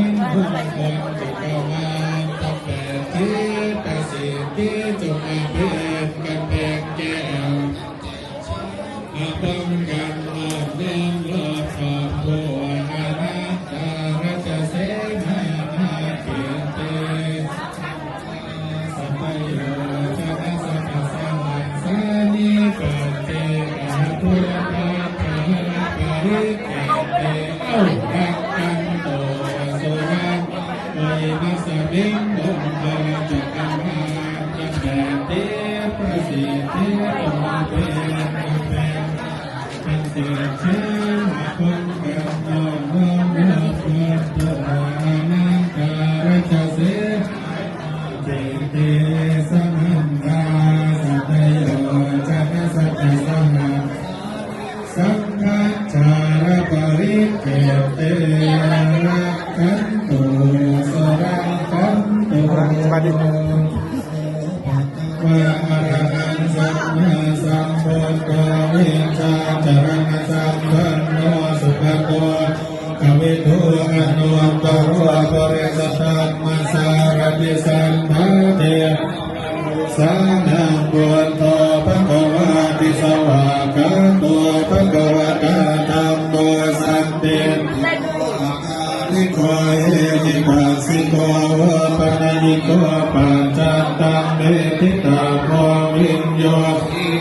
ມຸງຄົນຈັກກະວານທັງແປດທິດ ປະສິດທິຈົ່ງມາເປັນກຳແພງແກ້ວ ອາ ປ້ອງກັນລ້ອມລອບຮອບຄອບຄົວ ອະນັນຕະຣັດຕະເສນານາເຂດເຕ ສະພະໂຍຊະນະສັບພະສັງສານິ ປັດເຈກະພຸດທະພາທາລະປະລິເກເຕ ເອົາ ລັກຂັນໂຕ ສຸລັງ ໂອຍ ມັດສະມິງ ມົງຄະລະຈັກກະວານ ແປດທິດ ປະສິດທິ ຕົງມາເປັນກຳແພງ ເປັນເສດເຊນາຄົນກັນນ້ອມນ້ອມຮັບເພື່ອອານັນຕະຣັດຕະເສນາເຂດເຕ ສະມັນທາ ສະພະໂຍຊະນະສັບພະສັງ ສັງຄະຈາລະປະລິເກເຕ ລັກຂັນໂຕ ສະລັງຄັນໂຕ ສະບາຍດີ ພະວາອະລະຫັງສຳມາສຳພຸດໂທ ວິຊາຈະລະນະສຳພັນໂນ ສຸກະໂຕ ກະວິທູ ອະນຸດຕະໂຣ ປຸລິສະທຳມະສາລະຖິ ສັນມາເທ ສານັງ ພຸດໂທ ພະຄະວາຕິ ສະຫວາກຂາໂຕ ພະຄະວະຕາ ທຳໂມ ສັນຕິ ອາກາລິໂກ ເອຫິປັດສິໂກ ໂອປະນະຍິໂກ ປັດຈັນຕັງ ເວທິຕາໂມ ວິນໂຍ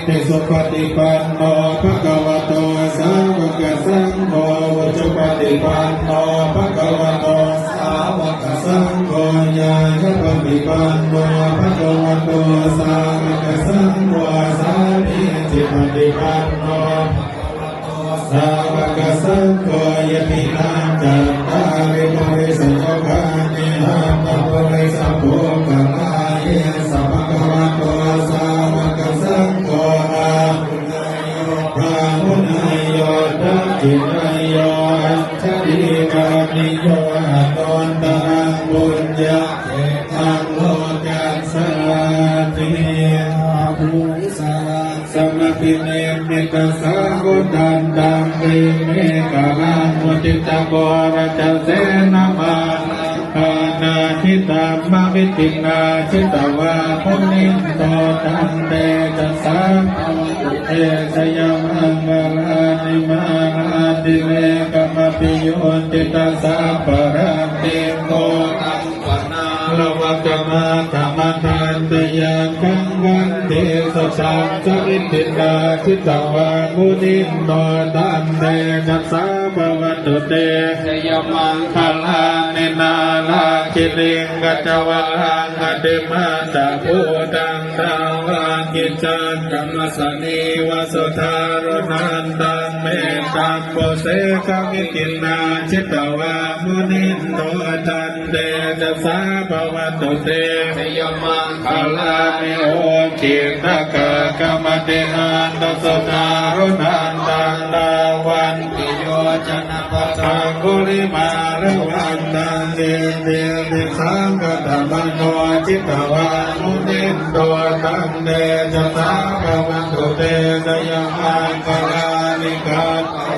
ຕິ ສຸປະຕິປັນໂນ ພະຄະວະໂຕ ສາວະກະສັງໂຄ ອຸຈຸປະຕິປັນໂນ ພະຄະວະໂຕ ສາວະກະສັງໂຄ ຍາຍະປະຕິປັນໂນ ພະຄະວະໂຕ ສາວະກະສັງໂຄ ສາມີຈິປະຕິປັນໂນ ສາວະກະສັງໂຄ ຍະຕິນັງ ຈັດຕາລິ ປຸລິສະຍຸຄານິ ອັດຖະປຸລິສະປຸກກະລາ ເອສະ ພະຄະວະໂຕ ສາວະກະສັງໂຄ ອາຫຸເນຍໂຍ ປາຫຸເນຍໂຍ ທັກຂິເນຍໂຍ ອັນຊະລີກະລະນີໂຍ ອະນຸດຕະລັງ ປຸນຍະເຂຕ ຕັງ ໂລກັດສາຕິ ອະພູສະລັງ ສະມະພິນິມມິຕະສາໂຄ ທັນຕັງ ກຣິເມຂະລັງ ມຸທິຕາໂກຣະຈະເສນະມາລັງ ປານາທິຕະມະວິທິນາ ຈິດຕະວາ ມຸນິນໂຕ ຕັງ ເຕຈະສາ ພະວັນຕຸ ເຕ ຊະຍະມັງຄະລານິ ມາລາທິເລກະມະພິໂຍຈິຕະສັບພະລັງ ເອໂກ ຕັງ ປະນາລະວະກະມະຄະມະທັນຕະຍາຄັງ ຂັນຕິສະສັງສະວິທິນາ ຈິດຕະວາ ມຸນິນໂຕ ຕັງ ເຕຈະສາ ພະວັນຕຸ ເຕ ຊະຍະມັງຄະລານິ ນາລາຄິລິງກະຈະວະລັງ ອະຕິມັດຕະພູຕັງ ດາວະກິດຈັງກະມະສະນີວະ ສຸທາຣຸນັນຕັງ ເມຕຕາມໂພເສກະວິທິນາ ຈິດຕະວາ ມຸນິນໂຕ ຕັນເຕຈະສາ ພະວັນຕຸ ເຕ ຊະຍະມັງຄະລານິ ໂອຄິດຕະກະກະມະຕິຮັນຕະ ສຸທາຣຸນັນຕັງ ດາວັນຕິໂຍຈະນະປະທັງ ກຸລິມາລະວັນຕັງ ອິດທິພິສັງຄະຕະມະໂນ ຈິດຕະວາ ມຸນິນໂຕ ຕັນເຕຈະສາ ພະວັນຕຸ ເຕ ຊະຍະມັງຄະລານິ ກາ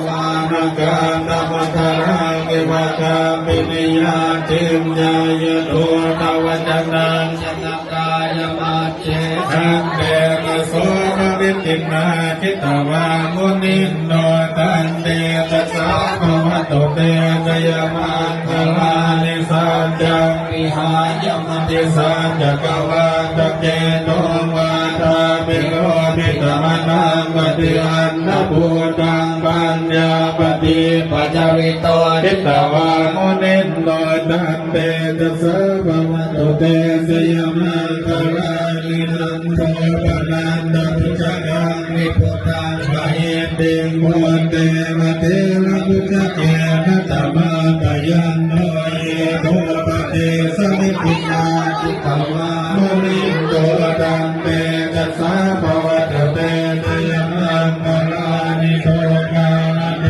ວານະກາຕະມຸດຕະລັງ ເອວະກາມິນີ ຍາຕິນ ຍາຍະໂທ ທະວັດຕະນັງ ຈະນະກາຍະມັດເຈ ທັນເຕນະໂສນະວິທິນາ ຈິດຕະວາ ມຸນິນໂຕ ຕັນເຕຈະສາ ພະວັນຕຸ ເຕ ຊະຍະມັງຄະລານິ ສັດຈັງ ວິຫາຍະ ມະຕິສັນຈັກກະວັນຕະເກຕຸງ ວາທາພິໂລພິຕະມະນັງ ປະຕິອັນນະພູຕັງ ປັນຍາປະຕິປະຈາຣິໂຕ ຈິດຕະວາ ມຸນິນໂຕ ຕັນເຕຈະສາ ພະວັນຕຸ ເຕ ຊະຍະມັງຄະລານິ ນັນໂທປະນັນຕະພຸດທະກັງ ວິພຸດທັງ ມະຫິດຕິງ ພຸດເທວະເທລະປຸດທະເກນະ ຕະມາດຕະຍັນໂນ ເອໂຕປະເທສະມິດທິນາ ຈິດຕະວາ ມຸນິນໂຕ ຕັນເຕຈະສາ ພະວັນຕຸ ເຕ ຊະຍະມັງຄະລານິ ໂສກາລະເທ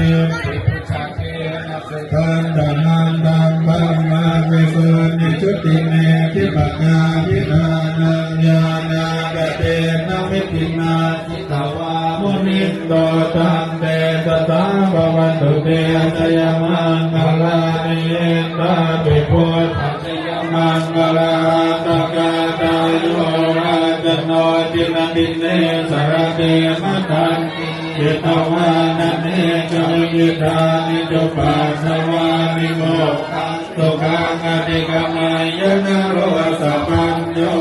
ພັນຕະນັນຕັງ ບະລະມັງ ວິສຸດທິມຸດທິປະກາພິທານັງ ຍານາກະເທນະມິດທິນາ ຈິດຕະວາ ມຸນິນໂຕ ຕັນເຕຈະສາ ພະວັນຕຸ ເຕ ຊະຍະມັງຄະລານິ ເອຕະ Pi buddhajayamaṅgalaaṭṭhagāthā. Yo vācano dinadine sarate matandī hitvānanekavividhāni cupaddavāni mokkhaṃ sukhaṃ adhigameyya naro sapañño.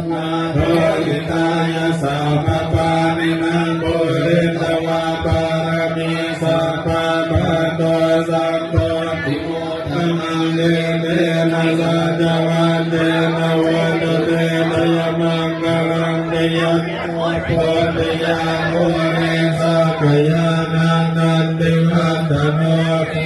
Nātho hitāya sabbapāṇinaṃ pūretvā pāramī sabbā patto sambodhimuttamaṃ. Etena saccavajjena hotu te jayamaṅgalaṃ. Jayanto bodhiyā mūle sakyānaṃ nandivaḍḍhano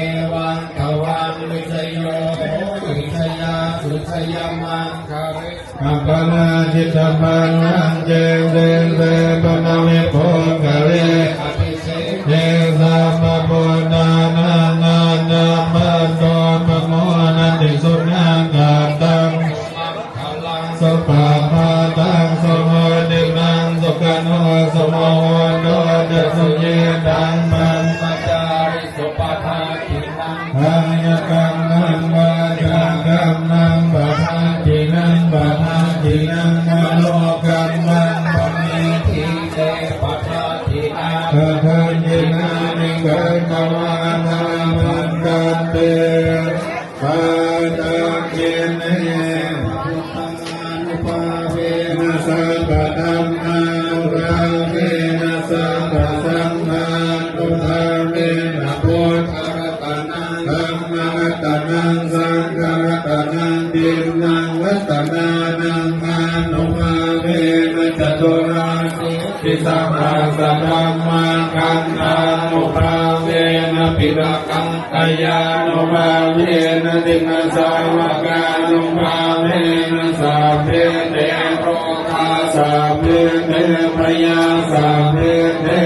evaṃ tvaṃ vijayo hohi jayassu jayamaṅgale. Aparājitapallaṅke sīse paṭhavipokkhare abhiseke sabbabuddhānaṃ aggappatto pamodati. Sunakkhattaṃ sumaṅgalaṃ supabhātaṃ suhuṭṭhitaṃ sukhaṇo sumuhutto ca suyiṭṭhaṃ brahmacārisu padakkhiṇaṃ kāyakammaṃ vācākammaṃ padakkhiṇaṃ padakkhiṇaṃ manokammaṃ paṇidhī te padakkhiṇā padakkhiṇāni katvāna labhantatthe padakkhiṇe. Buddhānubhāvena sabbadhammānubhāvena sabbasaṅghānubhāvena buddharatanaṃ dhammaratanaṃ saṅgharatanaṃ tiṇṇaṃ ratanānaṃ ānubhāvena caturāsītisahassadhammakkhandhānubhāvena piṭakaṃ yānubhāvena jinasāvakānubhāvena sabbe te rogā sabbe te bhayā sabbe te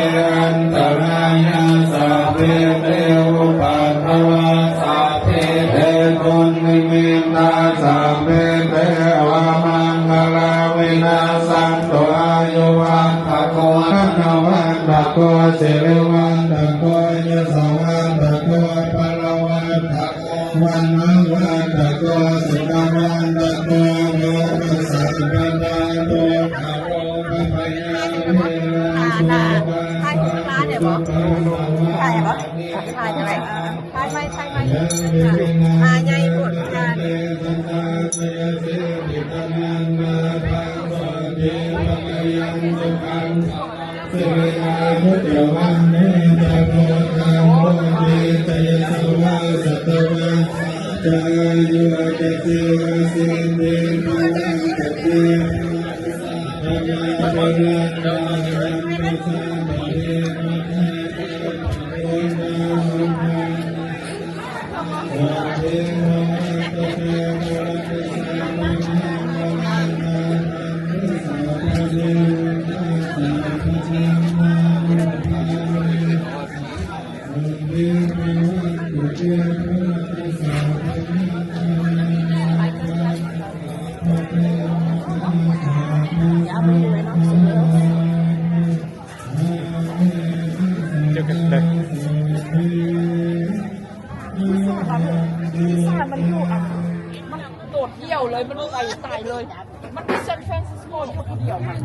antarāyā sabbe te upaddavā sabbe te dunnimittā sabbe te avamaṅgalā vinassantu. Āyuvaḍḍhako dhanavaḍḍhako sirivaḍḍhako yasavaḍḍhako balavaḍḍhako vaṇṇavaḍḍhako sukhavaḍḍhako hotu sabbadā. Dukkharogabhayā verā ໂສກາ ຖ່າຍຮູບຮ້ານໄດ້ບໍ່? ຖ່າຍບໍ່? ຖ່າຍໄດ້. ຖ່າຍໄວ້ ຖ່າຍໄວ້ ອ່າ ໃຫຍ່ໂພດ ອ່າ ເຈີກັນເລີຍ. ພິຊາມັນຢູ່ ອັນ ມັນໂດດດ່ຽວເລີຍ ມັນໄປຕາຍເລີຍ ມັນມີຊານຟຣານຊິສໂກຢູ່ຜູ້ດຽວ ມັນ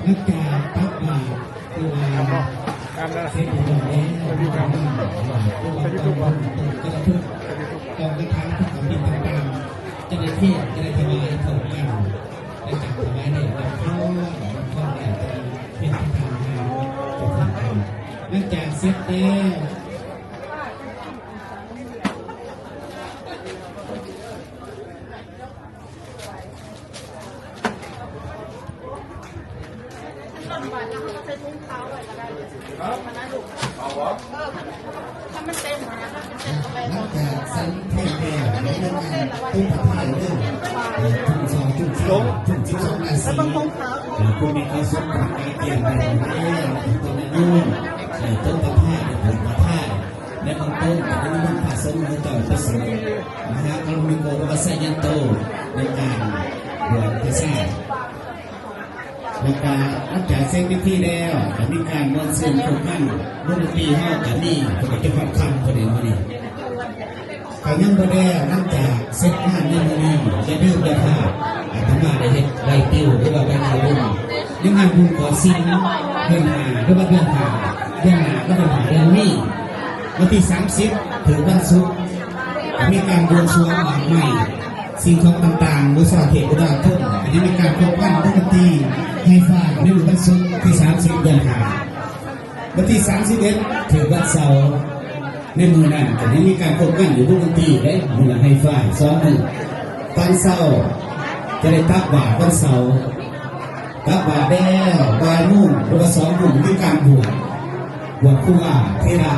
ຼັງຈາກຕັກບາດ ຄືວ່າເສັດຮຽບຮ້ອຍແລ້ວ ກອງກະຖານ ກອງກະຖານ ກອງກະຖິນຕ່າງໆ ເຈົ້າໜ້າທີ່ຈະໄດ້ຖວາຍພ້ອມກັນ ແລະ ຈະຖວາຍໄດ້ຮັບພອນ ຮັບພອນແລ້ວ ຈະໄດ້ເປັນປະທານງານ ຈະພາກັນ ຫຼັງຈາກເສັດແລ້ວ ຫຼັງຈາກສັນເພດແລ້ວ ໃນເລື່ອງງານຕົ້ນຕະພາດເດີ ເອີ ທຸງສອງ ທຸງສາມ ທຸງສິບສອງລາສີ ເອີ ຜູ້ມີຄວາມສຸກ ຜູ້ມີກຽດໄດ້ແລ້ວ ຕົນນັ້ນ ເອີ ຕົ້ນຕະພາດ ເປັນຕົ້ນຕະພາດ ແລະ ບາງຕົ້ນກໍໄດ້ນິມົນພະສົງຂອງເຈົ້າໄປສວດມະຫາກາລຸນິໂກ ຫຼືວ່າໄຊຍະໂຕ ໃນການບວດພະຊາດ. ແລ້ວກໍຫຼັງຈາກເສັດພິທີແລ້ວ ກໍມີການມ່ວນຊື່ນຄົບມັນ ວົງດົນຕີເຮົາກໍມີ ເພິ່ນກໍຈະຮອດຄ່ຳພໍດີມື້ນີ້ ກໍຍັງບໍ່ແລ້ວ. ຫຼັງຈາກເສັດງານໃນມື້ນີ້ ຢ່າລືມເດີທ່ານ ອາດຕະມາໄດ້ເຮັດໃບປິວ ຫຼືວ່າໃບຂ່າວບຸນ ໃນງານບຸນຂອງສິນ ເດືອນຫ້າ ຫຼືວ່າເດືອນຫ້າ ເດືອນໜ້າ ຫຼືວ່າເດືອນຫ້າ ເດືອນນີ້ ວັນທີສາມສິບ ເຖິງວັນສຸກ ມີການບວງສວງໝາກໄມ້ ສິ່ງຂອງຕ່າງໆ ບູຊາເທບບູຊາສົມ ອັນນີ້ມີການພົບກັນວົງດົນຕີໄຮຟາຍ ໃນມື້ວັນສຸກທີສາມສິບ ເດືອນຫ້າ ວັນທີສາມສິບເອັດ ເຖິງວັນເສົາ ໃນມື້ນັ້ນກໍຍັງມີການພົບກັນຢູ່ວົງດົນຕີເດ້ ມື້ລະໄຮຟາຍ ສອງມື້ ຕອນເຊົ້າຈະໄດ້ຕັກບາດວັນເສົາ ຕັກບາດແລ້ວ ບ່າຍໂມງ ຫຼືວ່າສອງໂມງ ມີການບວດ ບວດຄູອາເຖລະ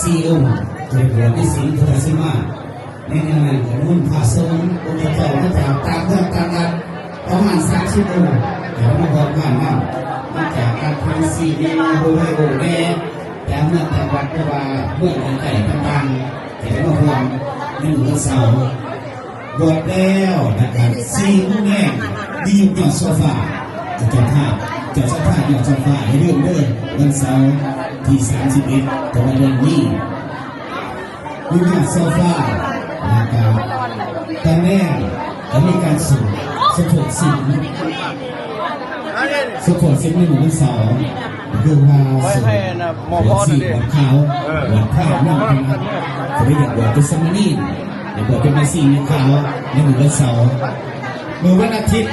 ສີ່ອົງ ຈະໄດ້ບວດໃນສິນພຸດທະສັງຄະມາດ ໃນງານນັ້ນກໍນິມົນພະສົງອົງເຈົ້າມາຈາກຕ່າງເມືອງຕ່າງລັດ ປະມານສາມສິບອົງ ຈະໄດ້ມາຮ່ວມງານນຳ ມາຈາກລັດທັງສີ່ແດ່ ໂຮເຮໂອແດ່ ຈາກເມືອງຕ່າງລັດ ຫຼືວ່າເມືອງໃກ້ໆຕ່າງໆ ຈະໄດ້ມາຮ່ວມໃນມື້ວັນເສົາ ບວດແລ້ວ ແລ້ວກໍສີ່ໂມງແລງ ມີຍອດຊອຟາ ເຈົ້າພາບ ເຈົ້າຊອຟາ ຍອດຊອຟາ ຢ່າລືມເດີ ວັນເສົາທີສາມສິບເອັດ ແຕ່ວ່າເດືອນນີ້ ມີຍອດຊອຟາ ແລ້ວກໍຕອນແລງກໍມີການສວດສົມໂພດສິນ ສົມໂພດສິນໃນມື້ວັນເສົາ ຄືວ່າ ໂອ້ຍ ໃຜນະ ໝໍພອນ ເດ້ ບວດສີບວດຂາວ ເອີ ບວດພານນຳ ຜູ້ໃດຢາກບວດເປັນສາມະເນນ ຢາກບວດເປັນແມ່ຊີແມ່ຂາວ ໃນມື້ວັນເສົາ ມື້ວັນອາທິດ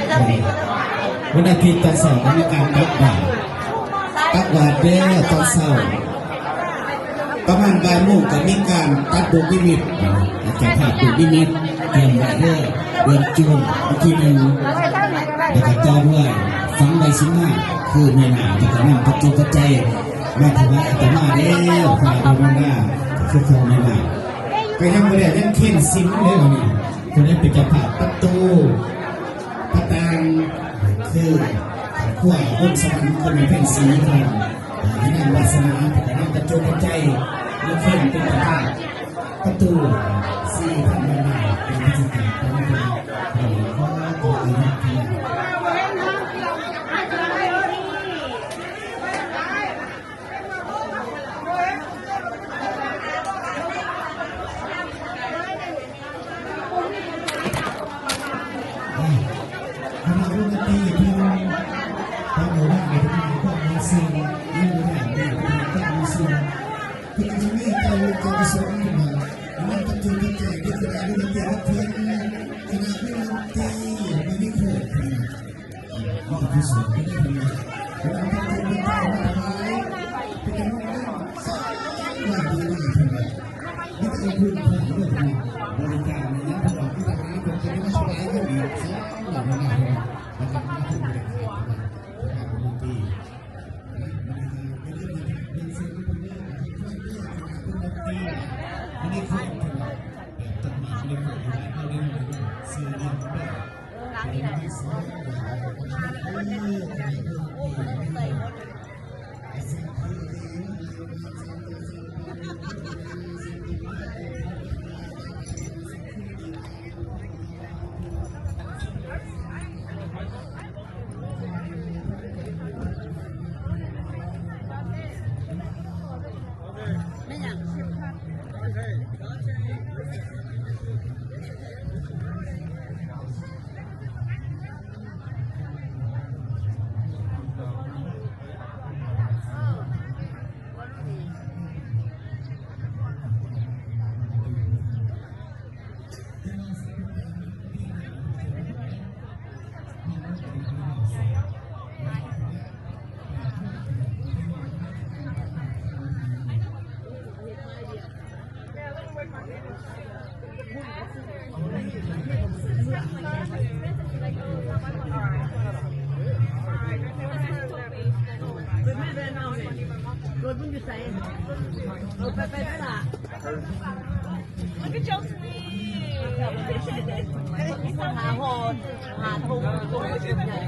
ວັນອາທິດຕອນເຊົ້າກໍມີການຕັກບາດ ຕັກບາດແລ້ວຕອນເຊົ້າ ປະມານບ່າຍໂມງກໍມີການຕັດລູກນິມິດ ເຈົ້າພາບລູກນິມິດ ຕຽມໄວ້ເດີ ເດືອນຈູນ ວັນທີໜຶ່ງ ແລ້ວກໍຕໍ່ດ້ວຍຝັງໃບສີມາ ຄືແມ່ນາງ ແລ້ວກໍນຳປັດຈຸປັດໄຈມາຖວາຍອາດຕະມາແລ້ວ ພະອາດຕະມາ ຄືຂອງແມ່ນາງ ກໍຍັງບໍ່ໄດ້ ຍັງເຄັ່ງສິນເດ້ ບາດນີ້ ຜູ້ໃດເປັນເຈົ້າພາບປະຕູ ພະຕ່າງ ຄືຄອບຄົວວົງສະຫວັນ ຄືແມ່ນເພັນສີເພິ່ນ ໃຫ້ນຳວາດສະໜາ ເພິ່ນກໍນຳປັດຈຸປັດໄຈມາເຄັ່ງເປັນເຈົ້າພາບປະຕູ ສີ່ພັນບາດ ເປັນກິດຈະການຂອງເພິ່ນ ຂໍອະນຸໂມທະນາ. ຄະນະວົງດົນຕີເພິ່ນ ຕອນເມື່ອວານນີ້ເພິ່ນມີຄວາມມາເຊິ່ງ ຍັງບໍ່ໄດ້ມີຄວາມມາເຊິ່ງ ເພິ່ນຈະມີການລົງການກຸສົນຂຶ້ນມາ ແລະ ມັນຕ້ອງຖືກໃຈເດັກຄະນະວົງດົນຕີຮັບເພິ່ນ ຄະນະວົງດົນຕີ ມີນິໂຄດເພິ່ນ ແມ່ນຫຍັງ? ຫາຮອດ ຫາທຸງ ທຸງໃຫຍ່.